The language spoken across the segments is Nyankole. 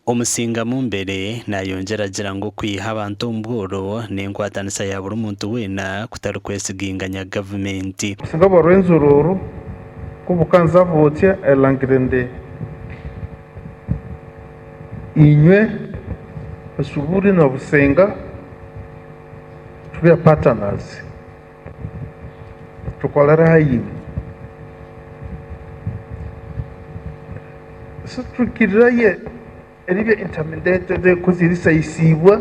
Omusinga Mumbere nayongyera agira ngu okwiha abantu omu bworo n'enkwatanisa ya buri muntu weena kutari kwesiginganya gavumenti. Obusinga bwa Rwenzururu ku bukanza butsya elangire ndi inywe esuburi na Businga tube partners tukolere haima. Situkiriraye eribya intimidated coz erisayisibwa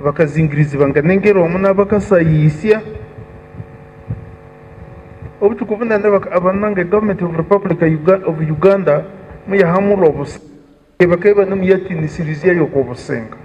bakazingirizibwa nga nengeri omu nabakasayisya obutuku bunene abanange government of republic of Uganda muyahamura obusa. Bakaba nimuyetiinisirizyayo okwobusinga.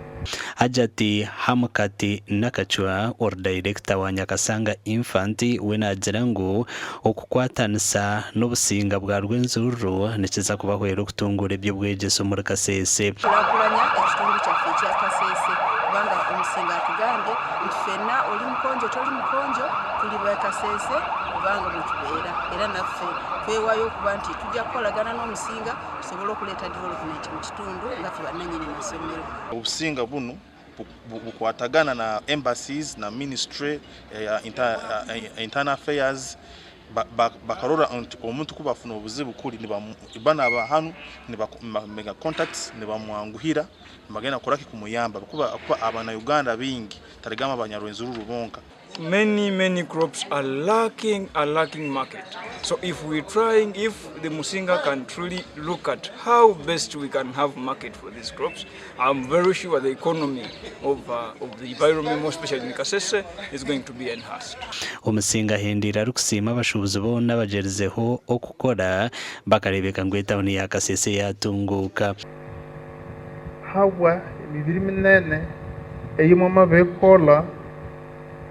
Hajati Hamukati Nakacwa ori dayirekita wa Nyakasanga Infant we naagira ngu okukwatanisa n'obusinga bwa Rwenzururu nikiza kubahwera okutunguura eby'obwegyese omuri Kasese. Kurakuranya ekitundu kyaffe ekya Kasese kubanga Omusinga atugambye nti ffenna oli mukonjo toli mukonjo tuli ba Kasese kubanga mwetubeera era naffe twewayo okuba nti tujja kukolagana n'Omusinga tusobole okuleeta development mu kitundu nga ffe bannanyini masomero. Obusinga bunu bukwatagana na embassies na ministry ya internal affairs bakarora nti omuntu ku bafuna obuzibu kuri banaba hanu nibameka contacts nibamwanguhira nibagenda kukoraki kumuyamba kuba abana Uganda bingi tarigamba abanyarwenzururu bonka. Many many crops are lacking are lacking market so if we trying if the Musinga can truly look at how best we can have market for these crops I'm very sure the economy of, uh, of the environment more especially in Kasese is going to be enhanced. Omusinga ahendeire arikusiima abashuubuzi boona abagyerizeho okukora bakareebeka ngu etawuni ya Kasese yatunguuka. Habwa emibiri minene ei mwamabirikukora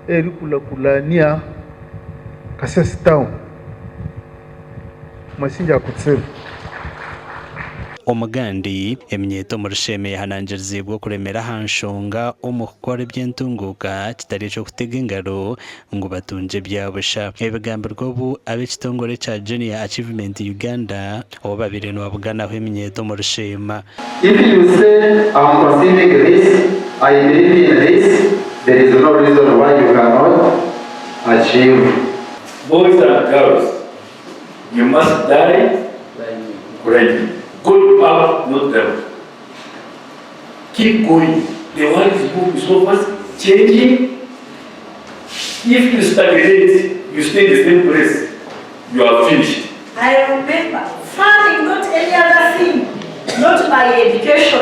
erikulakulania Kasese Town, mwesingya kutsibu. Omugandi, eminyeeto omuri Sheema eyehanangiriziibwe okuremera aha nshonga omu kukora eby'entunguuka kitari eky'okutega engaro ngu batungye ebyabusha. Ebigambirwe obu ab'ekitongore ekya Junior Achievement Uganda obu babaire nibabuganaho eminyeeto omuri Sheema. If you say am conceiving this, I believe in this, there is no reason why you cannot achieve. Boys and girls, you must die climbing. Going up, not down. Keep going. The world is moving so fast, changing. If you stagnate, you stay in the same place, you are finished. I remember farming not any other thing, not my education,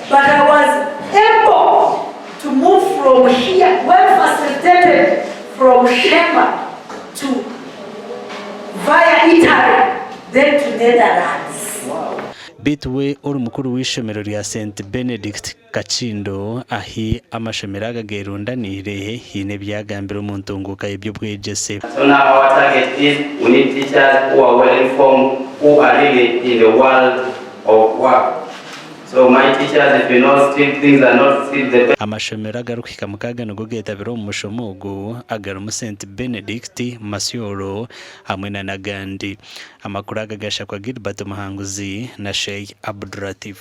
but I was able to move from here, well facilitated from Shema to via Italy, then to Netherlands. Beitu we ori mukuru w'eishomero rya St Benedict Kakindo ahi amashomero aga gerundaniire haine ebi yaagambire omu ntunguuka y'eby'obwegyese. So now our target is we need teachers who are well informed, who are really in the world of work. So my teachers if you know still things are not still the best. Amashomero agarikuhika mukaaga nigo getabire omu mushomo ogu agarimu St Benedict, Masyoro hamwe na n'agandi. Amakuru aga gashakwa Gilbert Muhanguzi na Sheikh Abdulatif.